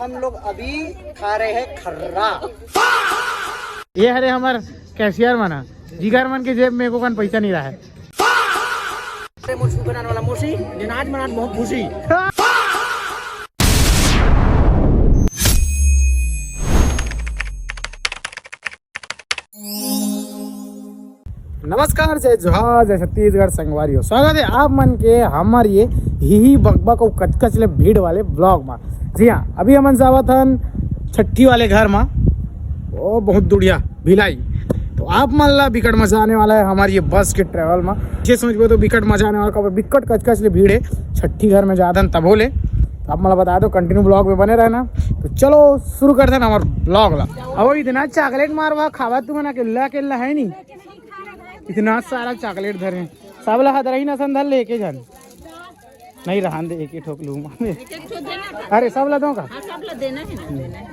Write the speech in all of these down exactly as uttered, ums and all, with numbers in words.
हम लोग अभी खा रहे हैं खर्रा। ये हरे हमर कैशियर मन ह, जिगर मन के जेब में एको कन पैसा नहीं रहा है। अरे मोसी बनाने वाला मोसी, दिन आज मनात बहुत खुशी। नमस्कार, जय जोहार, जय छत्तीसगढ़ संगवारी हो। स्वागत है आप मन के हमर ये ही ही बकबक अउ कचकच ले भीड़ वाले ब्लॉग में। जी हाँ, अभी हमन जावत हन छट्ठी वाले घर में, वो बहुत दुड़िया भिलाई। तो आप मन ला बिकट मजा आने वाला है हमारे ये बस के ट्रैवल में। ये समझबो तो बिकट मजा आने वाला, काबर बिकट कचकच ले भीड़ है। छट्ठी घर में जात हन तभो ले। तो आप मन ला बता दो, कंटिन्यू ब्लॉग में बने रहना। तो चलो शुरू करते हैं हमारे ब्लॉग ला। अब इतना चॉकलेट मारवा खावा तुमन अकेला अकेला है नहीं, इतना सारा चॉकलेट धरे हैं। सब ला हदरही नसन धर लेके जान। नहीं रहन दे, एक ही ठोक लूँ। एक एक ठो देना था। अरे सब ला दो का? हाँ, सब ला देना है ना, देना है।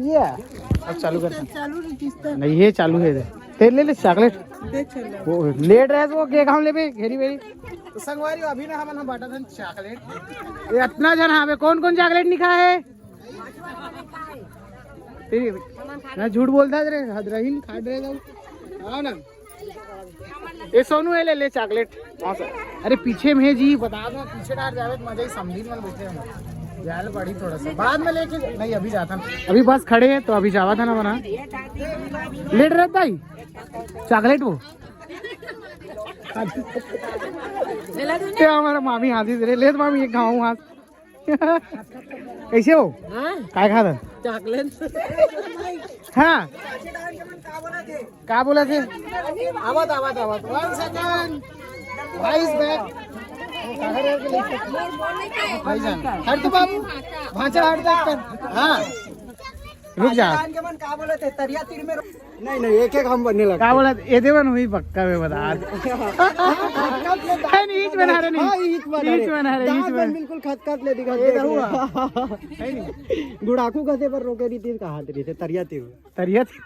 ये अब चालू कर। चालू रही किस्त। नहीं, ये चालू है। तेल ले ले चॉकलेट। दे चल। वो लेट रहे तो वो के काम लेबे घेरी बेरी। तो संगवारी अभी ना हमन हम बांटत हन चॉकलेट। ये इतना जन हावे, कौन कौन चॉकलेट नहीं खाए है? तेरी, मैं झूठ बोलता रे, हदरहीन खा रहे जाऊ। हाँ ना। ए सोनू, ए ले ले चॉकलेट। हाँ सर। अरे पीछे में जी, बता दो, पीछे डाल जावे तो मजा ही समझी में बैठे हम। जाल पड़ी थोड़ा सा, बाद में लेके नहीं, अभी जाता ना। अभी बस खड़े हैं तो अभी जावा था ना बना। लेट रहता ही चॉकलेट वो। क्या हमारा मामी हाथी दे रहे, ले तो मामी एक खाऊं हाथ। कैसे हो? हाँ? काय खात? चॉकलेट। हाँ। का बोला थे? आवत, आवत, आवत। One second. भाई इस बैग। भाई जान। हट तो बाबू। भांचा हट तो। हाँ। रुक जा। का बोला थे? तरिया तीर में। नहीं, नहीं, एक एक हम बनने लगते। का बोला? ये देवन हुई पक्का में बता। है नहीं, ईच बना रहे नहीं। हाँ, ईच बना रहे। ईच बना रहे, ईच बना। बिल्कुल खतखत ले दिखा ये दे रहुआ। है नहीं। गुड़ाकू कसे पर रोके रही थी, कहा रही थे, तरिया थी। तरिया थी।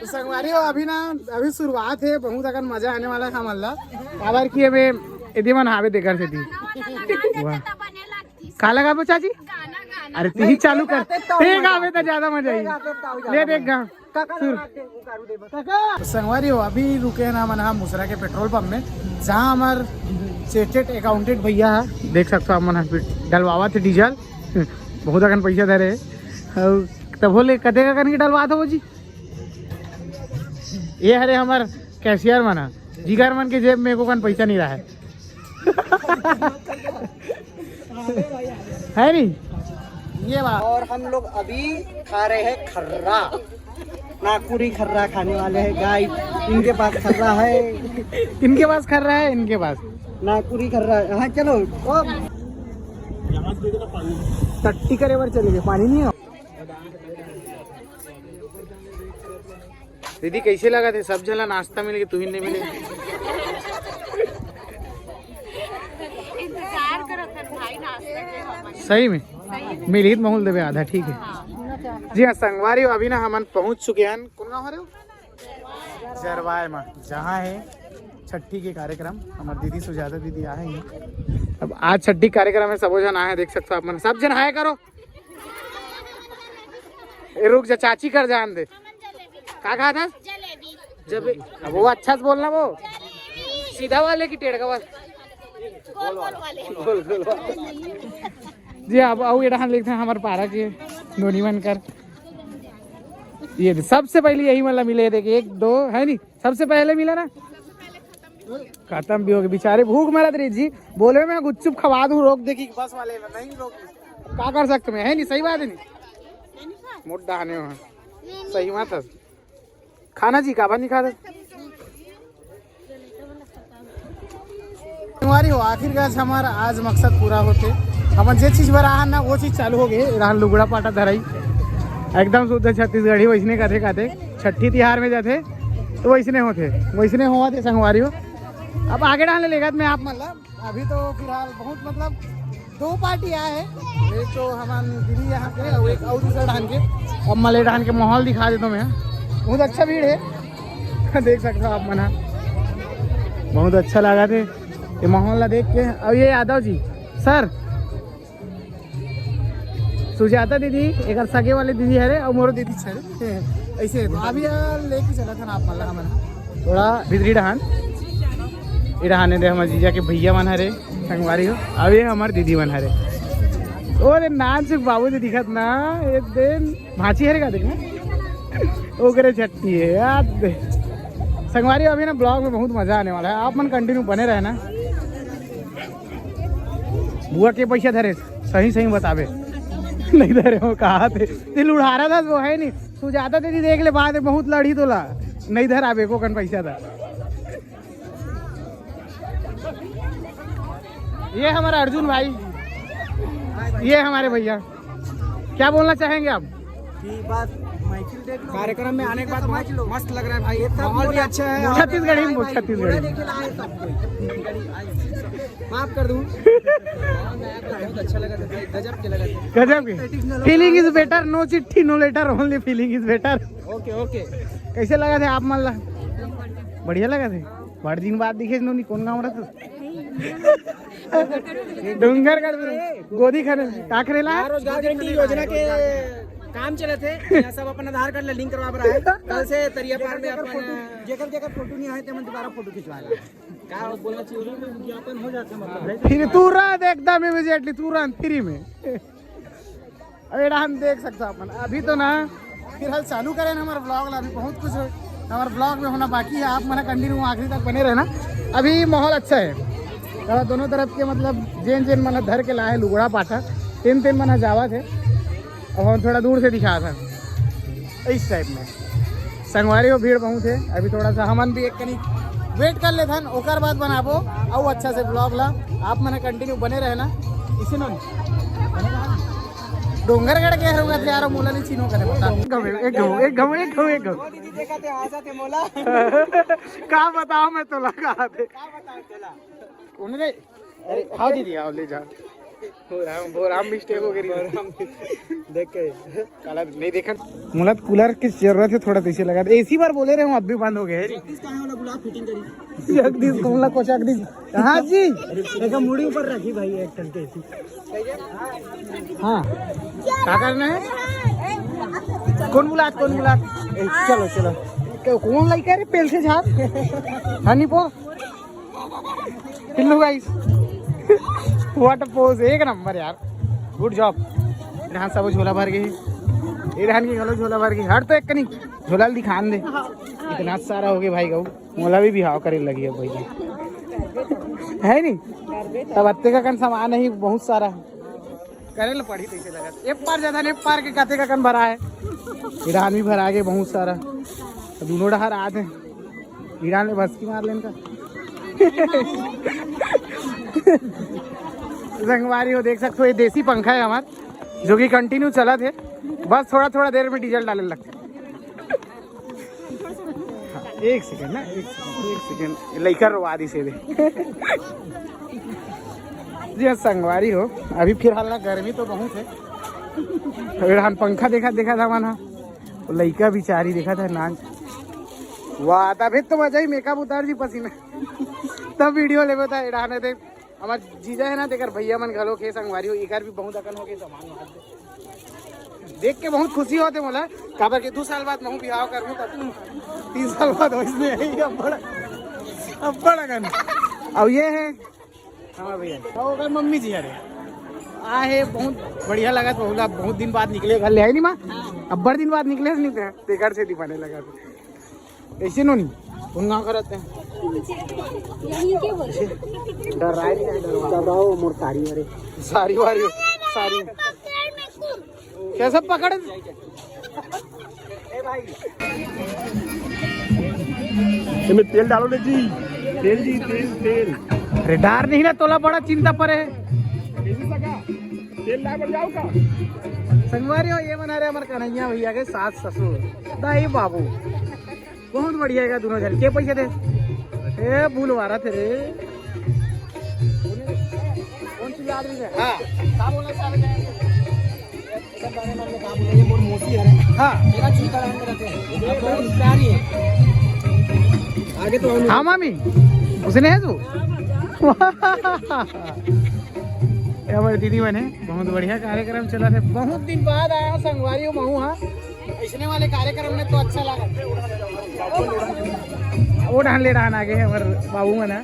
तो संगवारी हो, अभी ना, अभी शुरुआत है, बहुत अगर मजा आने वाला है हमन ला। काबर कि अबे एदे मन हावे देकर से थी। वाह। का लगा बो चाची? अरे ती ही चालू कर। ते गावे तो ज्यादा मजा आई। ले देख गा। तो संगवारी हो, अभी रुके हैं ना मन हम मुसरा के पेट्रोल पंप में, जहाँ हमार चेटेट अकाउंटेंट भैया है, देख सकते हो आप मन ह डलवावा थे डीजल। बहुत अकन पैसा धरे है। अउ तब बोले कते का करके डलवा दो जी। ये हरे हमार कैशियर मन ह, जिगर मन के जेब में एको कन पैसा नहीं रहा है। है नहीं? ये बात। और हम लोग अभी खा रहे हैं खर्रा, नागपुरी खर्रा खाने वाले हैं गाइस। इनके पास खर्रा है। इनके पास खर्रा है, इनके पास नागपुरी खर्रा है। हाँ चलो। ओ। टट्टी करे बर चले गए, पानी नहीं है। दीदी, कैसे लगा थे सब झन ला नाश्ता मिल के, तुहिन नहीं मिले? इंतजार करत हन भाई नाश्ता के हमन। सही में? सही में। मिलही त महूल देवे आधा, ठीक है। हाँ। जी हाँ, संगवारी हो, अभी ना हमन पहुंच चुके हैं। कौन गाँव हरे हो? जरवाए में, जहाँ है छट्ठी के कार्यक्रम। हमार दीदी सुजाता दीदी आहे हैं। अब आज छट्ठी कार्यक्रम है, सबो झन आए हैं, देख सकते हो आप मन, सब झन हाय करो। ए, रुक जा, चाची कर जान दे। का कहा था? जलेबी। जब अब वो अच्छा से बोलना, वो सीधा वाले की टेढ़का वाले? गोल गोल वाले। गोल गोल वाले। जी, अब अउ ये डहान लिखते हैं हमारे पारा के नोनी मन कर। ये दे, सबसे पहले यही वाला मिले, देख, एक दो है नहीं, सबसे पहले मिला ना। खत्म भी हो गए बेचारे, भूख मरत रही जी। बोले मैं गुपचुप खवा दूं, रोक दे कि बस वाले ने नहीं रोक। का कर सकते मैं, है नहीं, सही बात है नहीं। मोट डहाने हो, सही बात है। खाना जी, काबर नहीं खा रहे? संगवारी हो, आखिरकार हमारा आज मकसद पूरा होते। हमन जे चीज बर आहन ना, वो चीज चालू हो गई। रहन लुगड़ा पाटा धराई, एकदम शुद्ध छत्तीसगढ़ी, वैसने कथे कथे छट्ठी तिहार में जाथे तो वैसने होथे, वैसने होवा थे संगवारी हो। अब आगे डालने लेगा मैं आप मतलब, अभी तो फिलहाल बहुत मतलब दो पार्टी आए हैं, एक तो हमार दीदी यहाँ के और एक और दूसरा डाहन के। अब मले डाहन के माहौल दिखा देता हूँ मैं, बहुत अच्छा भीड़ है। देख सकते हो आप मना, बहुत अच्छा लगा थे ये माहौल ला देख के। और ये यादव जी सर, सुजाता दीदी, एक सगे वाले दीदी हरे और मोरो दीदी हरे। ऐसे तो अभी यार लेके चला था ना आप, मतलब, हमन थोड़ा भीतरी डहान। ये डहान दे हमर जीजा के भैया मन हरे, संगवारी हो। अब ये हमर दीदी मन हरे। ओ रे, नानचुक बाबू जी दिखत ना, एक दिन भांची हरे का देखना, ओकरे छट्टी है याद दे। संगवारी, अभी ना ब्लॉग में बहुत मजा आने वाला है, आप मन कंटिन्यू बने रहना। बुआ के पैसा धरे, सही सही बताबे। नहीं धरे हो, कहा थे दिल उड़ा रहा था, वो है नहीं। सुजाता दीदी देख ले, बाद में बहुत लड़ी तोला, नहीं धराबे को कन पैसा था। ये हमारा अर्जुन भाई, ये हमारे भैया, क्या बोलना चाहेंगे आप? कि बस महफिल देख लो, कार्यक्रम में आने के बाद समझ बहुत लो। मस्त लग रहा है भाई, ये सब माहौल भी बोला, अच्छा है। बोला छत्तीसगढ़ी में बोल, भाई, छत्तीसगढ़ी बोला में। देखे ना आए सब कोई। माफ कर दूं। बहुत अच्छा लगा था भाई, गजब के लगा था। गजब के। Feeling is better, no चिट्ठी, no letter, only feeling is better। ओके, ओके। कैसे लगा था आप मन ला? बढ़िया लगा था। बड़ दिन बाद दिखे नोनी, कौन गाँव रहा तू? डोंगरगढ़ में गोदी खाने का करेला। यहाँ रोजगार गारंटी योजना के काम चले थे, यहाँ सब अपन आधार कार्ड ले लिंक करवा रहा है। कल से तरिया पार में अपन जेकर जेकर फोटो नहीं आए थे, मन दोबारा फोटो खिंचवा रहा है। क्या बोलना चाहिए? विज्ञापन हो जाता है, मतलब। फिर तुरंत एकदम इमीडिएटली, तुरंत फ्री में। अब एड़ा हम देख सकता अपन, अभी तो ना फिलहाल चालू करें ना हमारा ब्लॉग ला, अभी बहुत कुछ हमारे ब्लॉग में होना बाकी है। आप मना कंटिन्यू आखिरी तक बने रहना। अभी माहौल अच्छा है, तो दोनों तरफ के, मतलब, जेन जेन मना धर के लाए लुगड़ा पाटा, तेन तेन मना जावा थे। और हम थोड़ा दूर से दिखा था इस टाइप में। संगवारी हो, भीड़ बहुत है, अभी थोड़ा सा हमन भी एक कनी वेट कर लेथन, ओकर बाद बनाबो। अउ अच्छा से ब्लॉग ला आप मने कंटिन्यू बने रहना। इसे नो डोंगरगढ़ के हरुआ थे यार, मोला नहीं चिन्हो करे बता। एक घाव, एक घाव, एक घाव, एक घाव। दीदी देखा थे, हंसा थे मोला। का बताओ मैं तोला, कहा थे। का बताओ तोला? कौन रे? अरे, हाँ दीदी, आओ ले जा। हो रहा, हो रहा मिस्टेक हो गई। देख के। काला नहीं देखा। मोला कूलर की जरूरत है, थोड़ा तो इसे लगा दे। एसी बार बोले रहे हूँ, अब भी बंद हो गया है। जगदीश कहाँ है वाला गुलाब फिटिंग करी? जगदीश कौन ला को जगदीश? हाँ जी। देखा मुड़ी ऊपर रखी भाई, एक टन के एसी। हाँ। क्या करना है? कौन बुला, कौन बुला? ए, चलो, चलो। कौन लइका रे पेल से झार? हनी पो। Hello guys, what a pose, एक नंबर यार, गुड जॉब। इधर सब झोला भर गए, इधर की गलो झोला भर गए। हर तो एक कनी झोला दिखान दे, इतना सारा हो गए भाई गऊ। मोला भी बिहाव करे लगी है भैया, है नहीं? तब अत्ते का कन सामान है बहुत सारा। करे ल पड़ी तैसे लगत। एक पार ज्यादा नहीं, पार के काते का कन भरा है। ईरान भी भरा के बहुत सारा। दोनों डहार आते हैं। ईरान में बस की मार लेन का। संगवारी हो, देख सकते हो, ये देसी पंखा है हमार, जो कि कंटिन्यू चलत है। बस थोड़ा थोड़ा देर में डीजल डाले लगते। हाँ, एक सेकंड ना, एक सेकंड, एक सेकंड, लइका रोवा दी से दे। जी हाँ, संगवारी हो, अभी फिलहाल ना गर्मी तो बहुत है। अगर हम पंखा देखा, देखा था वहाँ, वो लइका बिचारी देखा था नाच। वाह, तभी तो मजा ही, मेकअप उतार जी पसीना। तब वीडियो लेवे था, एड़ा ने दे। हमार जीजा है ना, तेकर भैया मन घलो के संगवारी हो, इकर भी बहुत अकन हो के सामान वहाँ दे। देख के बहुत खुशी होते मोला, काबर के दू साल बाद महू बिहाव करहूँ, तब तीन साल बाद वैसने है, अब्बड़, अब्बड़ अकन। अब ये है हमार भैया, तो ओकर मम्मी जी हरे। आ है, बहुत बढ़िया लगा, तो बहुत दिन बाद निकले घर ले, है नी माँ? अब्बड़ दिन बाद निकले, नहीं तेकर से दिखाने लगा। ऐसे नो नहीं, उन गाँव का रहते हैं। डर रहा है नहीं, डर रहा। डर रहा हो, मोर सारी वारी। सारी वारी, सारी। कैसे पकड़? इसमें तेल डालो ना जी, तेल जी, तेल, तेल। अरे डर नहीं ना, तोला बड़ा चिंता परे है। तेल ला बढ़ जाओ का? संगवारी हो, ये बना रहे हमारे कन्हैया भैया के सास ससुर, दाई बाबू। बहुत बढ़िया है दोनों जन के पैसे दे। ए, बुलवा रहा थे रे। कौन सी आदमी है? हाँ। क्या बोलना चाह रहे हैं? इधर बारे में क्या बोले? ये मोर मौसी है। हाँ। मेरा चूता रहने रहते हैं। ये बहुत प्यारी है। आगे तो हम हाँ, मामी। उसने है तू? ये हमारे दीदी मन हे, बहुत बढ़िया कार्यक्रम चला थे। बहुत दिन बाद आया हूँ संगवारी हो महू हा। ऐसने वाले कार्यक्रम में तो अच्छा लगा। वो डहान ले डहान आगे हे हमारे बाबू मन हा।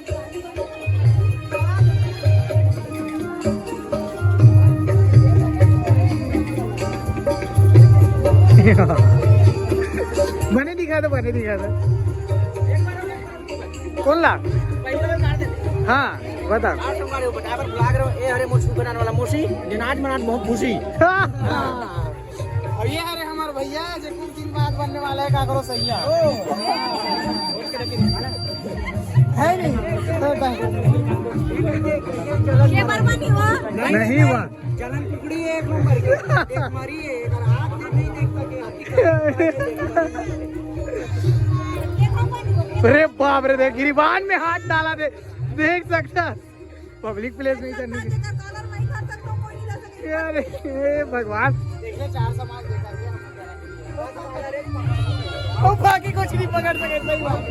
बने दिखा दो, बने दिखा दो। कौन ला? हाँ, बता। ए हरे मोर सुख बनाने वाला मौसी, जे आज मनात बहुत खुशी। और ये हरे हमारे भैया, जो कुछ दिन बाद बनने वाला है काकरो सैया। है नहीं? ये बर्मा नहीं हुआ। नहीं हुआ। चलन टुकड़ी है एक नंबर की। देख मारी है, अगर आँख से नहीं देख सके, हाथी का अरे बाप रे, देख गिरीबान में हाथ डाला दे, देख सकता। पब्लिक प्लेस नहीं करनी थी। अरे हे भगवान। ओ, बाकी कुछ नहीं पकड़ सके, सही बात।